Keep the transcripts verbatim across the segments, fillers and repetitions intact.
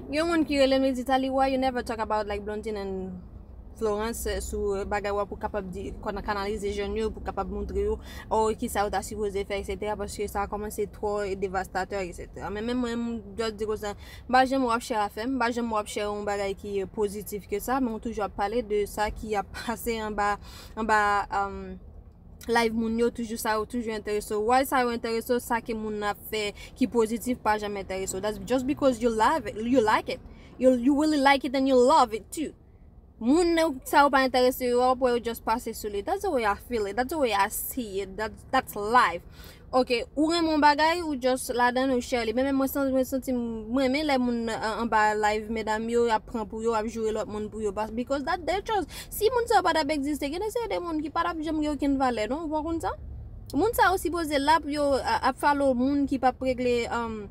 Gen yon moun ki rele m, li di, "Taliwa, you never talk about, like, Blondine and Florence, eh, sou, eh, bagay w ap, pou kapab di, kon, kanalize jèn yo, pou kapab montre yo, oh, ki sa yo ta sipoze fè, et cetera, paske sa a kòmanse twò devastatè, et cetera." Men menm mwen, m just di konsa, m pa janm wè w ap share afè m, m pa janm wè w ap share yon bagay ki, eh, pozitif ke sa, men w toujou ap pale de sa ki ap pase anba, anba, um, live moun yo, toujou sa yo toujou enterese w. Why sa yo enterese w? Sa ke moun nan ap fè ki pozitif pa janm enterese w. That's just because you love it, you like it. You, you really like it and you love it too. Moun nan sa yo pa enterese yo, w ap wè yo just pase sou li. That's the way I feel it. That's the way I see it. That, that's life. Ok, ou renmen yon bagay, ou just ladan, ou share li. Men menm mwen santi, mwen santi m renmen lè moun nan an-, anba live, medam yo, y ap pran pou yo, ap joure lòt moun pou yo. Bas-, because that their choice. Si moun sa yo pa t ap egziste, gen de seri de moun ki pa t ap janm gen okenn valè, non? Ou pa konn sa? Moun sa yo sipoze la pou yo a-, ap follow moun ki p ap regle, um,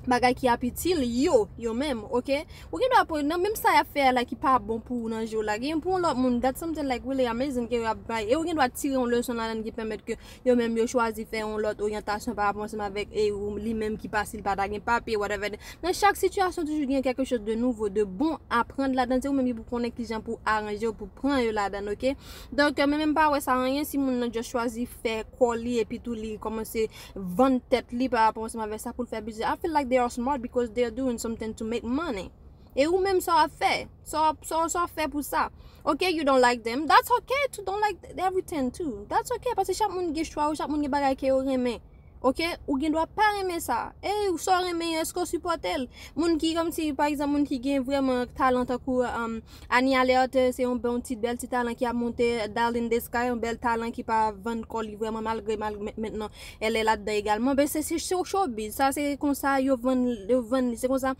bagay ki ap itil yo, yo menm, ok? Ou gen dwa pou, nan menm sa y ap fè a la ki pa bon pou ou nan je w la, gen pou yon lòt moun, that's something, like, really amazing ke y ap bay. E ou gen dwa tire yon leson ladan ki pèmèt ke yo menm yo chwazi fè yon lòt oryantasyon pa rapò ansanm avèk, e ou, li menm ki pa, si l pa ta gen papye, whatever. Nan chak sitiyasyon, toujou gen quelque chose de nouveau, de bon aprann ladan. Se ou menm ki pou konnen kijan pou aranje w, pou pran yo ladan, ok? Donk, men menm pa wè sa anyen si moun nan just chwazi fè kò li, epi tou li kòmanse vann tèt li pa rapò ansanm avèk sa pou l fè biznis. I feel like they are smart because they are doing something to make money. E ou menm sa w ap fè? Sa w ap, sa w, sa w ap fè pou sa? Ok, you don't like them. That's okay to don't like everything too. That's okay, paske chak moun gen chwa yo, chak moun gen bagay ke yo renmen. Ok, ou gen dwa pa renmen sa. E sa w renmen an, èske w sipòte l? Moun ki, kòmsi, pa egzanp, moun ki gen vrèman talan tankou, um, Annie Alerte, se yon bon ti, bèl ti talan ki ap monte, Doll in the Sky, yon bèl talan ki pa vann kò li vrèman, malgre, malgre mentnan, elle est ladan egalman. Ben, se, se show, showbiz. Sa, se konsa yo vann, yo vann li. Se konsa,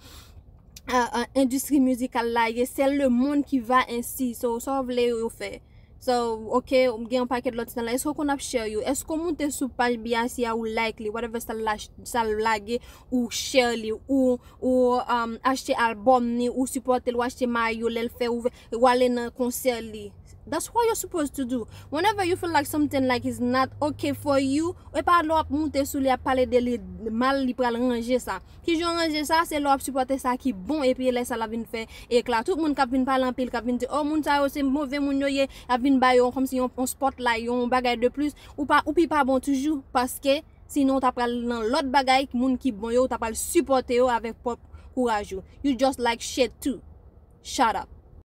uh, uh, endistri mizikal la ye. C'est le monde qui va ainsi. So, sa w vle yo fè. So, ok, gen yon pakèt lòt ti talan. Èske w konn ap share yo? Èske w moute sou paj B I C a, ou like li, whatever sa l lach-, sa l lage, ou share li, ou, ou, um, achte albòm ni, ou sipòte l, ou achte mayo lè l fè, ou, ou ale nan konsè li? That's what you're supposed to do. Whenever you feel like something, like, is not okay for you, e pa lè w ap moute sou li, ap pale de li mal, li pral ranje sa. Kijan w ranje sa? Se lè w ap sipòte sa ki bon, epi lè sa l ap vin fè ekla. Tout moun k ap vin pale anpil, k ap vin di, "Oh, moun sa yo se move moun yo ye," ap vin ba yo kòmsi yon, yon spotlight, yon bagay de plis. Ou pa, ou pi pa bon toujou, paske sinon w ta pral nan lòt bagay, moun ki bon yo, ou ta pral sipòte yo avèk pwòp kouraj ou. You just like shit too. Shut up.